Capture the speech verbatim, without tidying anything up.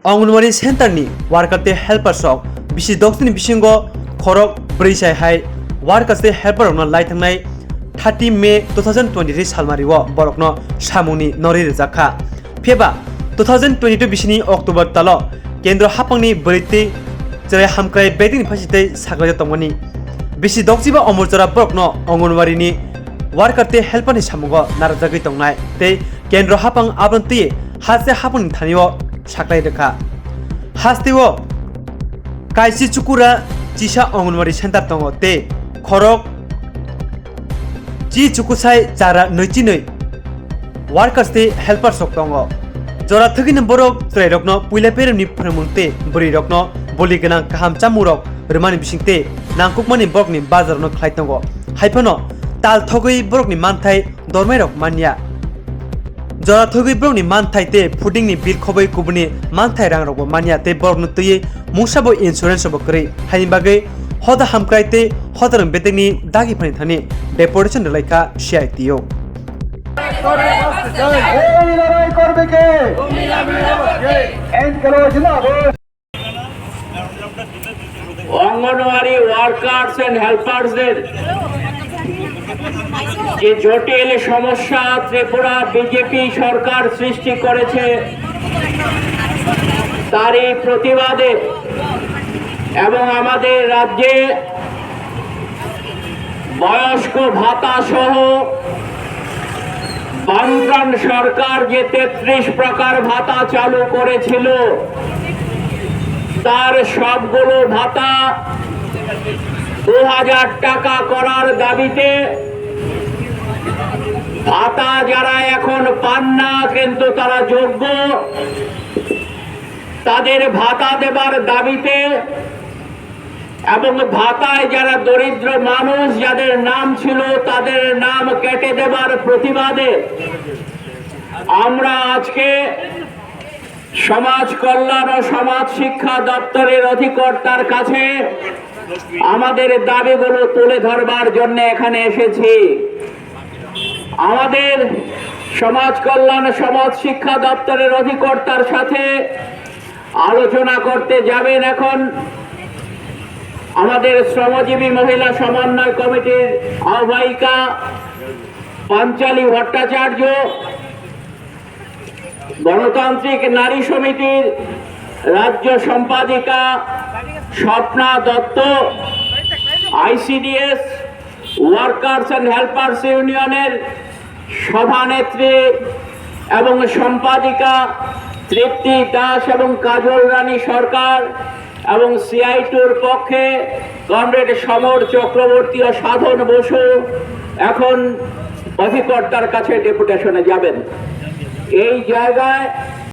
Anganwadi center ni worker tei helper sok bisi doksni bisingo khorok brwi sai hai workers tei helper rokno lai thangnai thirty May two thousand twenty-three salmari o borokno samungni norwi rijak kha. Phiyaba two thousand twenty-two bisini October talo kendro hapangni bwrwi tei chwrai hamkrai bedekni phaising tei saklaijak tongmani. Bisi dokchiba omorjora borokno Anganwadi ni worker tei helper ni samungo narwkjagwi tongnai tei kendro hapang aboni twi haste hapangni thani o saklai rwkha. Hasteo kaisi chukura chisa Anganwadi center tongo tei khorok chi chukusai chara nwichini workers tei helpers rok tongo. Jora thwgwini borok chwrairokno puila peremni phrwngmung tei bwrwirokno boli gwnang kaham chamungrok rwmani bisingtwi nangkukmani borokni bajarno khlai tongo. Haiphano tal thogwi borokni manthai dormairok manya. Jora thogwi borokni manthai tei pudingni bill khobwi kubuni manthai rangrokbo manya tei borokno twiwi mungsabo insurance bo kwrwi. Haini bagwi hoda hamkrai tei hoda rang bedekni dagi phani thani deportation rwlaikha C I T O. এই লড়াই করবে কে? এনকেলো জিন্দাবাদ। Anganwadi workers and হেল্পার্সদের যে জটিল সমস্যা ত্রিপুরা বিজেপি সরকার সৃষ্টি করেছে, তারই প্রতিবাদে এবং আমাদের রাজ্যে বয়স্ক ভাতা সহ বামফ্রন্ট সরকার যে তেত্রিশ প্রকার ভাতা চালু করেছিল, তার সবগুলো ভাতা দু হাজার টাকা করার দাবিতে, ভাতা যারা এখন পান না কিন্তু তারা যোগ্য, তাদের ভাতা দেবার দাবিতে এবং ভাতায় যারা দরিদ্র মানুষ, যাদের নাম ছিল, তাদের নাম কেটে দেবার প্রতিবাদে আমরা আজকে সমাজ কল্যাণ ও সমাজ শিক্ষা দপ্তরের অধিকর্তার কাছে আমাদের দাবিগুলো তুলে ধরবার জন্য এখানে এসেছি। আমাদের সমাজ কল্যাণ ও সমাজ শিক্ষা দপ্তরের অধিকর্তার সাথে আলোচনা করতে যাবেন এখন আমাদের শ্রমজীবী মহিলা সমন্বয় কমিটির আহ্বায়িকা পাঞ্চালী ভট্টাচার্য, গণতান্ত্রিক নারী সমিতির রাজ্য সম্পাদিকা Swapna Dutta, ICDS workers and helpers ইউনিয়নের সভানেত্রী এবং সম্পাদিকা তৃপ্তি দাস এবং কাজল রানী সরকার এবং সিআইটিউর পক্ষে কমরেড সমর চক্রবর্তী ও সাধন বসু এখন অধিকর্তার কাছে ডেপুটেশনে যাবেন। এই জায়গায়